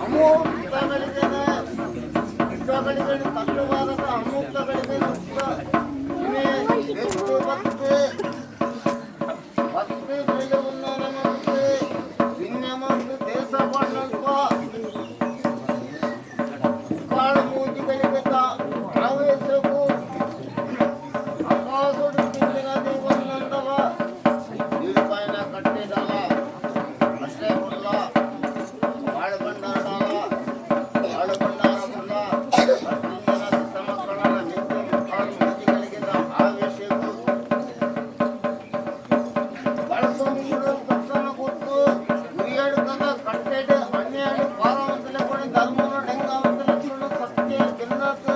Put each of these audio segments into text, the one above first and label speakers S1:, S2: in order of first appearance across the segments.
S1: ಅಮೂರ್ತಗಳಿಗೆ ವಿಶ್ವಗಳಿಗೆ ತಟ್ಟುವಾರದ ಅಮೂರ್ತಗಳಿಗೆ ಹೆಚ್ಚು ಬತ್ತು ಬತ್ತು ಬೆಳೆಯುವ ವಿನ್ಯಮಂತು ದೇಶ ಬಣ್ಣಲ್ಪ ಕಾಳು ಮೂಜಿಗಳಿಗೆ ಆವೇಶವು ಆಕಾಶಡು ತಿಂದಿನದಿ ಒಂದೊಂದವ ನಿರುಪಾಯನ ಕಟ್ಟಿದಲ ಅಷ್ಟೇ ಬುಲ್ಲ ಬಾಳು ಬಂಡಾರ ಬಾಳು ಬಂಡಾರ ಬುಲ್ಲ ಅಷ್ಟಿಂದನ ಸಮಕಳನ ನಿತ್ಯ ಕಾಳು ಮೂಜಿಗಳಿಗೆ ಆವೇಶವು ಬಳಸೋದು ಪಕ್ಷನ ಗೊತ್ತು ಉರಿಯಾಡುಕದ ಕಟ್ಟೆಡ್ ಹನ್ನೆರಡು ಪಾರವಂತಲೆ ಕೂಡ ಧರ್ಮನ ಡೆಂಗಾವಂತಲೆ ಸುಳ್ಳು ಸತ್ಯ ಗೆಲ್ಲತ್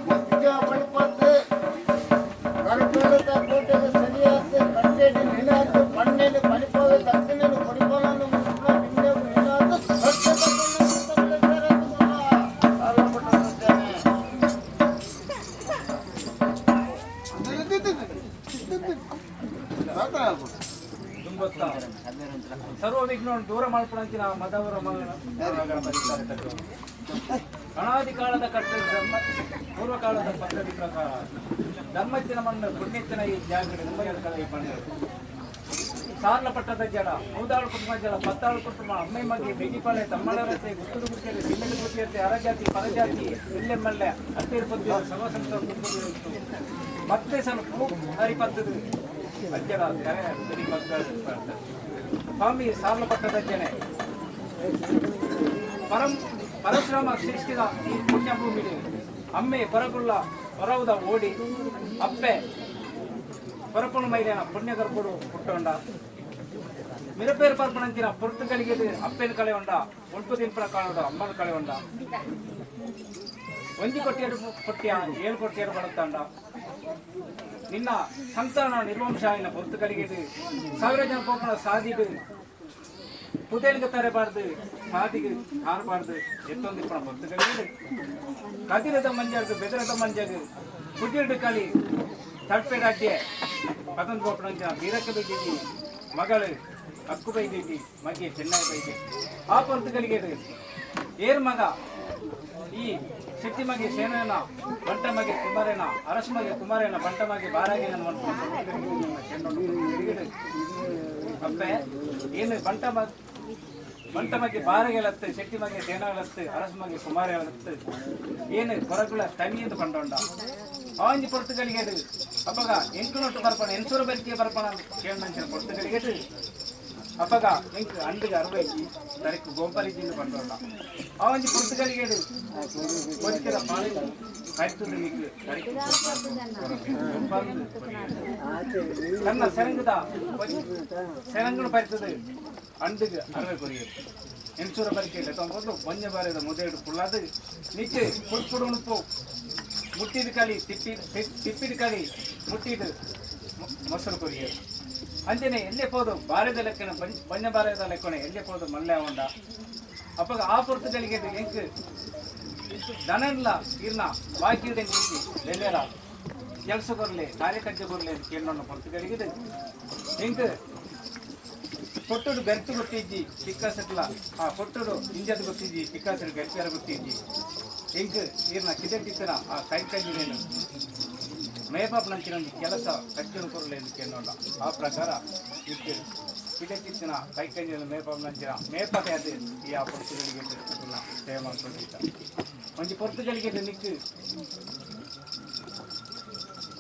S1: ಮಧ್ಯ ಬಳಿಪತ್ ಕರಪೇಳದ ಕೋಟೆಗೆ ಸರಿಯಾದ ಕಟ್ಟೆಡ್ ನಿಲಾತ್ ಪಣ್ಣೆಡ್ ಪಡಿಪೋದ ದಕ್ಷಿಣನು ಕೊಡಿಪೋಲನ್ನು ಮುಟ್ಟ ಬಿಂದೆವು ನಿಲಾತ್ ಸತ್ಯದ
S2: ದುಂಬತ್ತ ಸರ್ವ ವಿಘ್ನವನ್ನು ದೂರ ಮಾಡ್ಕೊಳಂತಿನ ಮದವರ ಅನಾದಿ ಕಾಲದ ಕಟ್ಟೆ ಧರ್ಮ ಪೂರ್ವಕಾಲದ ಪದ್ಧತಿ ಪ್ರಕಾರ ಧರ್ಮತ್ತಿನ ಮಣ್ಣು ಪುಣ್ಯತ್ತಿನ ಈ ಜಾಗೃತಿ ಕಲೆ ಈ ಮಣ್ಣು ಸಾರ್ಲ ಪಟ್ಟದ ಜಡ ಮೂದಾಳು ಕುಟುಂಬ ಜಡ ಪತ್ತಾಳು ಕುಟುಂಬ ಅಮ್ಮೆ ಮಗಿ ಬೆಗಿಪಾಳೆ ತಮ್ಮಳರತೆ ಗುತ್ತುಡು ಗುತ್ತಿಯರು ಬಿಲ್ಲೆಡು ಗುತ್ತಿಯತೆ ಅರಜಾತಿ ಪರಜಾತಿ ಇಲ್ಲೆ ಮಲ್ಲೆ ಅತ್ತಿರ ಪದ್ಯ ಸವಸಂತ ಮತ್ತೆ ಸಲ ಹರಿಪತ್ತದು ಅಜ್ಜಡ ಕರೆ ಸರಿ ಪಕ್ಕ ಸ್ವಾಮಿ ಸಾರ್ಲ ಪಟ್ಟದ ಜನೆ ಪರಂ ಪರಶುರಾಮ ಸೃಷ್ಟಿದ ಈ ಪುಣ್ಯಭೂಮಿ ಅಮ್ಮೆ ಪರಗುಳ್ಳ ಹೊರವುದ ಓಡಿ ಅಪ್ಪೆ ಪರಪುಣ ಮೈಲೇನ ಪುಣ್ಯ ಗರ್ಭುಡು ಪುಟ್ಟೊಂಡ ಮಿರಪೇರು ಪರ್ಪಣಂಚಿನ ಪೊರ್ತುಗಳಿಗೆ ಅಪ್ಪೆನ ಕಳೆ ಉಂಡ ಒಂಟು ತಿನ್ಪನ ಕಾಣೋಡು ಅಮ್ಮನ ಕಳೆ ಉಂಡ ಒಂಜಿ ಕೊಟ್ಟಿಯರು ಕೊಟ್ಟಿಯ ಏಳು ಕೊಟ್ಟಿಯರು ಬರುತ್ತಾಂಡ ನಿನ್ನ ಸಂತಾನ ನಿರ್ವಂಶ ಇನ್ನ ಪೊರ್ತುಗಳಿಗೆ ಸಾವಿರ ಜನ ಪೋಪಣ ಸಾದಿಡು ಪುದೇಲಿಗೆ ತರಬಾರ್ದು ಸಾದಿಗೆ ಹಾರಬಾರ್ದು ಎತ್ತೊಂದು ಇಪ್ಪಣ ಪೊರ್ತುಗಳಿಗೆ ಕದಿರದ ಮಂಜಾಗ ಬೆದರದ ಮಂಜಾಗ ಕುದಿರ್ಡು ಕಲಿ ತಡ್ಪೆಡಾಡ್ಡೆ ಪತಂದು ಪೋಪಣಂಚಿನ ಬೀರಕ್ಕ ಬೈದಿದ್ದಿ ಮಗಳು ಅಕ್ಕು ಬೈದಿದ್ದಿ ಮಗೆ ಚೆನ್ನೈ ಬೈದೆ ಆ ಪೊರ್ತುಗಳಿಗೆ ಏರ್ ಮಗ ಈ ಶೆಟ್ಟಿ ಮಗೆ ಸೇನನ ಬಂಟ ಮಗೆ ಕುಮಾರೇನ ಅರಸ ಮಗೆ ಕುಮಾರೇನ ಬಂಟ ಮಗೆ ಬಾರಾಗೇನ ಅಪ್ಪೆ ಏನು ಬಂಟ ಮ ಬಂಟ ಮಗೆ ಬಾರಗೆಲತ್ತು ಶೆಟ್ಟಿ ಮಗೆ ಸೇನಲತ್ತು ಅರಸ ಮಗೆ ಕುಮಾರಲತ್ತು ಏನು ಕೊರಗುಳ ತಮಿಯಂದು ಪಂಡೊಂಡ ಆಂಜಿ ಪೊರ್ತುಗಳಿಗೆ ಅಪ್ಪಗ ಎಂಕುನೊಟ್ಟು ಬರ್ಪಣ ಎನ್ಸೂರ ಬರಿಕೆ ಬರ್ಪಣ ಕೇಳಂಚಿನ ಪೊರ್ತುಗಳಿಗೆ ಅಪ್ಪಗ ಎಂಕ್ ಅಂಡುಗೆ ಅರವೈಜಿ ತರಕು ಗೋಂಪರಿಜಿಂದು ಪಂಡೊಂಡ ಆಂಜಿ ಪೊರ್ತುಗಳಿಗೆ ಕೊರಿಕೆದ ಪಾಳೆ ಕರಿತದ ನಿಕ್ಕು ತರಕು ತನ್ನ ಸೆರಂಗುದ ಸೆರಂಗುನು ಪರಿತದ ಅಂಡುಗೆ ಅರವೆ ಕೊರಿಯರು ಎನ್ಸೂರ ಬರಿಕೆ ಲೆತ್ತೊಂದು ಬೊಂಜ ಬಾರದ ಮುದೇಡು ಪುಳ್ಳಾದು ನಿಕ್ಕೆ ಪುಡ್ಪುಡು ಉಣುಪು ಮುಟ್ಟಿದ ಕಲಿ ತಿಪ್ಪಿ ತಿಪ್ಪಿದ ಕಲಿ ಮುಟ್ಟಿದ ಮೊಸರು ಕೊರಿಯರು ಅಂಚನೆ ಎಲ್ಲೇ ಪೋದು ಬಾರೆದ ಲೆಕ್ಕನ ಬೊಂಜ ಬಾರೆದ ಲೆಕ್ಕನೆ ಎಲ್ಲೇ ಪೋದು ಮಲ್ಲೆ ಉಂಡ ಅಪ್ಪಗ ಆ ಪೊರ್ತುಗಳಿಗೆ ಎಂಕ್ ದನಲ್ಲ ಇರ್ನ ಬಾಕಿ ಲೆಲ್ಲೇರ ಕೆಲಸ ಕೊರಲೆ ಕಾರ್ಯಕರ್ತ ಕೊರಲೆ ಅಂತ ಕೇಳೋಣ ಪೊರ್ತುಗಳಿಗೆ ಎಂಕ್ ಕೊಟ್ಟುಡು ಬೆರ್ತು ಗೊತ್ತಿಜ್ಜಿ ಚಿಕ್ಕಸಟ್ಲ ಆ ಕೊಟ್ಟುಡು ಇಂಜದ ಗೊತ್ತಿಜ್ಜಿ ಚಿಕ್ಕಸರು ಗರ್ಪಿಯರ ಗೊತ್ತಿಜ್ಜಿ ಎಂಕ್ ಇರ್ನ ಕಿದೆಟ್ಟಿತ್ತನ ಆ ಕೈ ಕೈನೇನು ಮೇಪಾಪ್ ನಂಚಿನ ಒಂಜಿ ಕೆಲಸ ಕಚ್ಚುನು ಕೊರಲೆ ಅಂತ ಕೇಳೋಣ ಆ ಪ್ರಕಾರ ಇತ್ತು ಕಿದೆಟ್ಟಿತ್ತನ ಕೈ ಕೈನ ಮೇಪಾಪ್ ನಂಚಿನ ಮೇಪತೆ ಅದು ಈ ಆ ಪೊರ್ತುಗಳಿಗೆ ಸೇವೆ ಮಾಡ್ಕೊಂಡಿದ್ದ ಒಂಜಿ ಪೊರ್ತುಗಳಿಗೆ ನಿಕ್ಕು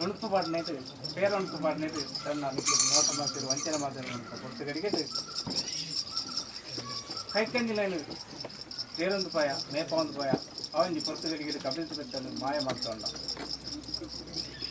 S2: ಉಣುಪು ಪಾಡ್ನೇದು ಪೇರ ಉಣುಪು ಪಾಡ್ನೇದು ತನ್ನ ನಿಕ್ಕು ಮೋಸ ಮಾಡ್ತಿರು ವಂಚನೆ ಮಾಡ್ತಿರು ಅಂತ ಪೊರ್ತುಗಳಿಗೆ ಕೈಕಂಜಿಲೈನು ಬೇರೊಂದು ಪಾಯ ಮೇಪ ಒಂದು ಪಾಯ ಅವಂಜಿ ಪೊರ್ತುಗಳಿಗೆ ಕಬಿಲ್ತು ಬೆತ್ತನ್ನು ಮಾಯ ಮಾಡ್ತೊಂಡ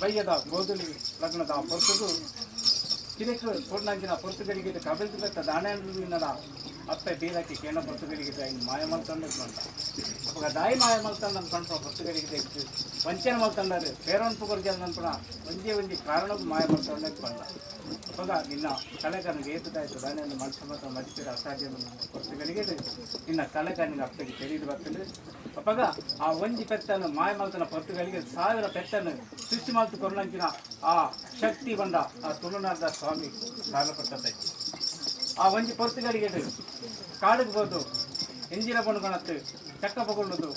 S2: ಬಯ್ಯದ ಗೋಧುಲಿ ಲಗ್ನದ ಪೊರ್ತುಗು ಕಿದಕ್ಕೆ ಪೂರ್ಣಂಜಿನ ಪೊರ್ತುಗಳಿಗೆ ಕಬಿಲ್ತು ಬೆತ್ತ ದಾಣೆಂಡಿನದ ಅಪ್ಪೆ ಬೀರಕ್ಕೆ ಕೇಣ ಪೊರ್ತುಗಳಿಗೆ ಇನ್ನು ಮಾಯ ಮಾಡ್ತೊಂಡು ಬಂತ ಅವಾಗ ದಾಯಿ ಮಾಯ ಮಲ್ತಂಡ ಅನ್ಕೊಂಡ್ರ ಪೊರ್ತುಗಳಿಗೆ ವಂಚನೆ ಮಲ್ತಂಡಾರು ಪೇರೊಂದು ಕೊರ್ಜ ಅನ್ಪಣ ಒಂಜೇ ಒಂಜಿ ಕಾರಣಕ್ಕೂ ಮಾಯ ಮಲ್ತೊಂಡೆ ಬಂದ ಅವಾಗ ನಿನ್ನ ಕಲೆಗಾರನಿಗೆ ಏತದಾಯ್ತು ದಾನೆಯನ್ನು ಮನಸ್ಸು ಮಾತ್ರ ಮದಿಸಿದ ಅಸಾಧ್ಯ ಪೊರ್ತುಗಳಿಗೆ ನಿನ್ನ ಕಲೆಗಾರನಿಗೆ ಅಪ್ಪಗೆ ತಿಳಿದು ಬರ್ತದೆ ಅಪ್ಪಗ ಆ ಒಂಜಿ ಪೆತ್ತನ್ನು ಮಾಯ ಮಲ್ತನ ಪೊರ್ತುಗಳಿಗೆ ಸಾವಿರ ಪೆತ್ತನ್ನು ಸೃಷ್ಟಿ ಮಲ್ತು ಕೊರ್ನಂಚಿನ ಆ ಶಕ್ತಿ ಬಂದ ಆ ತುಳುನಾಡ ಸ್ವಾಮಿ ಸಾಲಪಟ್ಟದಕ್ಕೆ ಆ ಒಂಜಿ ಪೊರ್ತುಗಡಿಗೆಡ್ ಕಾಡುಗ್ ಪೋದು ಎಂಜಿನ ಪಣ್ಣು ಕಣತ್ತು ಚಕ್ಕ ಪಗೊಳ್ಳುದು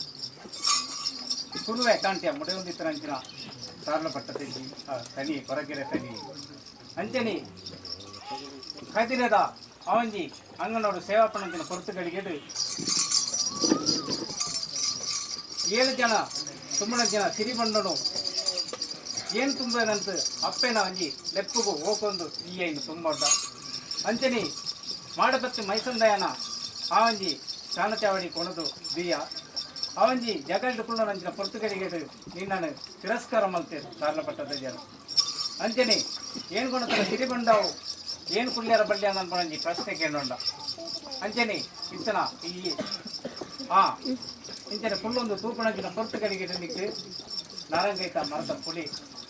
S2: ಕುರುವೆ ಕಾಂಟ್ಯ ಮುಡೆಯೊಂದಿತ್ತರಂಚಿನ ಸಾರ್ಲ ಪಟ್ಟ ತೆಂಗಿ ಆ ತನಿ ಕೊರಗೆರೆ ತನಿ ಅಂಚನಿ ಕದಿರದ ಅವಂಜಿ ಅಂಗನೋಡು ಸೇವಾಪಣಂಚಿನ ಪೊರ್ತುಗಡಿಗೆಡ್ ಏಳು ಜನ ತುಮ್ಮಣ ಜನ ಸಿರಿಬಂಡನು ಏನು ತುಂಬೇನಂತ ಅಪ್ಪೇನ ಒಂಜಿ ಲೆಪ್ಪುಗು ಓಕೊಂದು ಈ ಐನು ತುಂಬೊಡ್ಡ ಅಂಚನಿ ಮಾಡಪತ್ತಿ ಮೈಸಂದಯನ ಆ ಒಂಜಿ ಚಾಣಚಾವಡಿ ಕೊಣದು ಬಿಯ ಅವಂಜಿ ಜಗಲ್ಡು ಕುಳ್ಳನಂಚಿನ ಪೊರ್ತುಗಡಿಗೆ ನಿನ್ನನ್ನು ತಿರಸ್ಕಾರ ಮಲ್ತೆ ಸಾರ್ಲಪಟ್ಟದ ಜನ ಅಂಚನಿ ಏನು ಕೊಣತನ ಸಿರಿಬಂಡವು ಏನು ಕುಳ್ಳ್ಯಾರ ಬಳ್ಳಿ ಅನ್ಕೊಂಡಂಜಿ ಪ್ರಶ್ನೆ ಕೇಳೋಂಡ ಅಂಚನಿ ಇತ್ತನ ಈ ಆ ಇಂಚನೆ ಕುಳ್ಳೊಂದು ತೂಪಣಂಚಿನ ಪೊರ್ತುಗಡಿಗೆ ನಿಕ್ಕು ನಾರಂಗೈತ ಮರದ ಪುಳಿ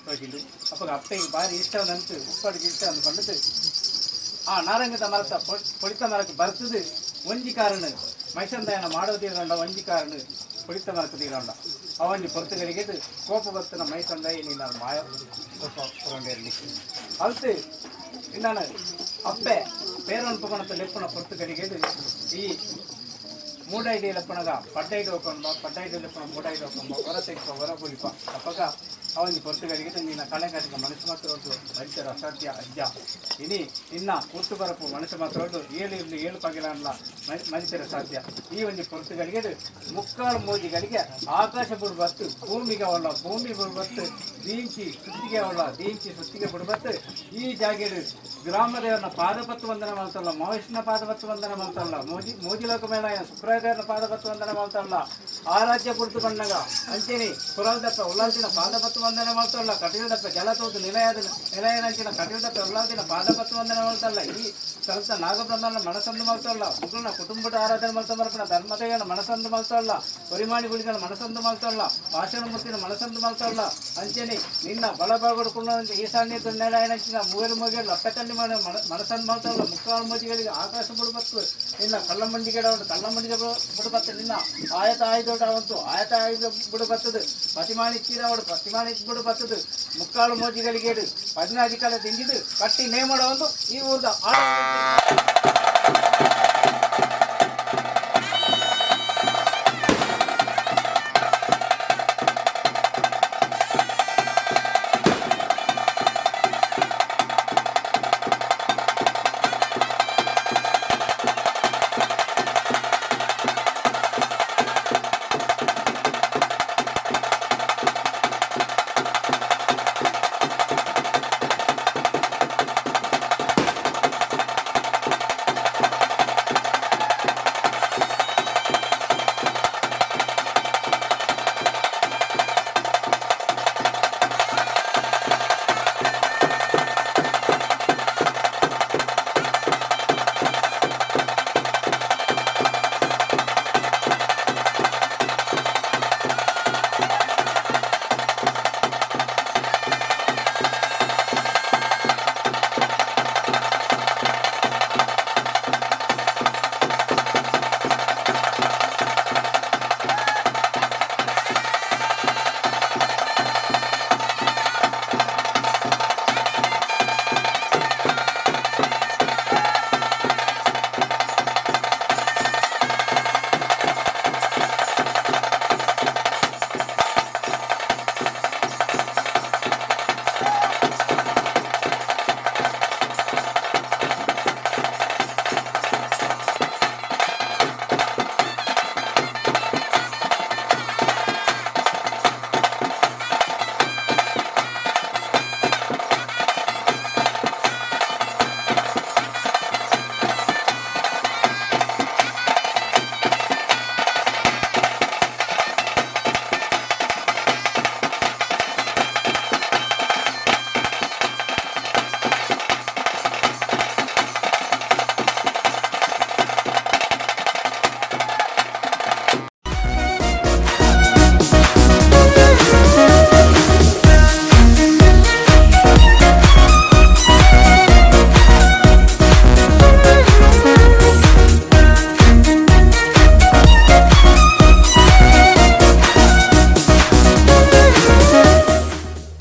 S2: ತೋಜಿಂಡು ಅಪ್ಪಗ ಅಪ್ಪೆಗೆ ಬಾರಿ ಇಷ್ಟ ಅಂತು ಉಪ್ಪಾಡಿಗೆ ಇಷ್ಟ ಅಂದ್ಕೊಂಡದ್ದು ಆ ನಾರಂಗದ ಮರತ ಪೊಳಿತ ಮರಕ್ಕೆ ಬರ್ತದೆ ಒಂಜಿ ಕಾರಣ ಮೈಸಂದಾಯನ ಮಾಡೋದಿರಂಡ ಒಂಜಿ ಕಾರಣ ಪೊಳಿತ ಮರಕ್ಕೆ ತೀರಂಡ ಅವಂಜಿ ಪೊರ್ತುಗಳಿಗೆ ಕೋಪ ಬರ್ತನ ಮೈಸಂದಾಯ ನೀನು ಮಾಯ ಪುರಂಡೇರಲಿ ಅಲ್ತು ಇನ್ನಾನು ಅಪ್ಪೆ పేరనుపుకున్న లెప్పున పొర్తుగడిగేది ఈ ಮೂಡೈದು ಲೆಪ್ಪಣಗ ಪಡ್ಡೈದು ಹೋಗೊಂಬ ಪಡ್ಡೈದು ಲೆಪ್ಪಣ ಮೂಡೈದು ಹೋಗೊಂಬ ಹೊರ ತೆಗ್ಪ ಹೊರ ಕುಳಿಪ ಅಪ್ಪಗ ಅವನಿ ಪೊರ್ತುಗಡಿಗೆ ನಿನ್ನ ಕಳೆಗಾಟಿಗೆ ಮನಸ್ಸು ಮಾತ್ರ ಉಂಟು ಮನುಷ್ಯರ ಅಸಾಧ್ಯ ಅಜ್ಜ ಇನಿ ಇನ್ನ ಕೂತು ಬರಪು ಮನಸ್ಸು ಮಾತ್ರ ಉಂಟು ಏಳು ಇರಲಿ ಏಳು ಪಗಿಲಲ್ಲ ಮನುಷ್ಯರ ಸಾಧ್ಯ ಈ ಒಂದು ಪೊರ್ತುಗಳಿಗೆ ಮುಕ್ಕಾಲು ಮೋಜಿಗಳಿಗೆ ಆಕಾಶ ಬುಡ್ಬತ್ತು ಭೂಮಿಗೆ ಅವಲ್ಲ ಭೂಮಿ ಬುಡ್ಬತ್ತು ದೀಂಚಿ ಸುತ್ತಿಗೆ ಅವಲ್ಲ ದೀಂಚಿ ಸುತ್ತಿಗೆ ಬುಡ್ಬತ್ತು ಈ ಜಾಗೆಡು ಗ್ರಾಮದೇವನ ಪಾದಪತ್ತು ವಂದನೆ ಮಾಡ್ತಲ್ಲ ಮಹೇಶನ ಪಾದಪತ್ತು ವಂದನೆ ಮಾಡ್ತಲ್ಲ ಮೋಜಿ ಮೋಜಿಲೋಕ ಮೇಳ ಸುಪ್ರಾಯದೇವನ ಪಾದಪತ್ತು ವಂದನೆ ಮಾಡ್ತಲ್ಲ ಆರಾಧ್ಯ ಪುಡ್ತು ಬಂಡಗ ಅಂಚೆನಿ ಪುರಾಲ್ದಪ್ಪ ಉಲ್ಲಾಲ್ತಿನ ಪಾದಪತ್ತು ವಂದನೆ ಮಾಡ್ತಲ್ಲ ಕಟಿಲದಪ್ಪ ಜಲತೋದು ನಿಲಯದ ನಿಲಯನಂಚಿನ ಕಟಿಲದಪ್ಪ ಉಲ್ಲಾಲ್ತಿನ ಪಾದಪತ್ತು ವಂದನೆ ಮಾಡ್ತಲ್ಲ ಈ ಸ್ಥಳದ ನಾಗಬ್ರಹ್ಮನ ಮನಸ್ಸಂದು ಮಾಡ್ತಲ್ಲ ಮುಗುಳನ ಕುಟುಂಬದ ಆರಾಧನೆ ಮಾಡ್ತಾ ಬರ್ಪಣ ಧರ್ಮದೇವನ ಮನಸ್ಸಂದು ಮಾಡ್ತಲ್ಲ ಪರಿಮಾಣಿ ಗುಡಿಗಳ ಮನಸ್ಸಂದು ಮಾಡ್ತಲ್ಲ ಪಾಷಾಣಮೂರ್ತಿನ ಮನಸ್ಸಂದು ಮಾಡ್ತಲ್ಲ ಅಂಚೆನಿ ನಿನ್ನ ಬಲಭಾಗಡು ಈಶಾನ್ಯ ನೆಲಯನಂಚಿನ ಮೂವರು ಮೂಗೇಳು ಅಪ್ಪತಲ್ಲಿ ಮನಸ್ಸಂದು ಮಾಡ್ತಲ್ಲ ಮುಕ್ಕಾಲು ಮೋಜಿಗಳಿಗೆ ಆಕಾಶ ಬುಡುಬತ್ತು ನಿನ್ನ ಕಳ್ಳಮಂಡಿಗೆ ಕಳ್ಳಮಂಡಿಗೆ ಬುಡುಬತ್ತು ನಿನ್ನ ಆಯತ ಆಯ್ದೋಟ ಅವಂತು ಆಯತ ಆಯ್ದ ಬುಡುಬತ್ತದು ಪತಿಮಾಣಿ ಚೀರವಡು ಪತಿಮಾಣಿ ಬುಡುಬತ್ತದು ಮುಕ್ಕಾಲು ಮೋಜಿಗಳಿಗೆ ಪದಿನಾಧಿಕಾಲ ದಿಂಜಿದು ಕಟ್ಟಿ ನೇಮಡ ಒಂದು ಈ ಊರ್ದ ಆಡ.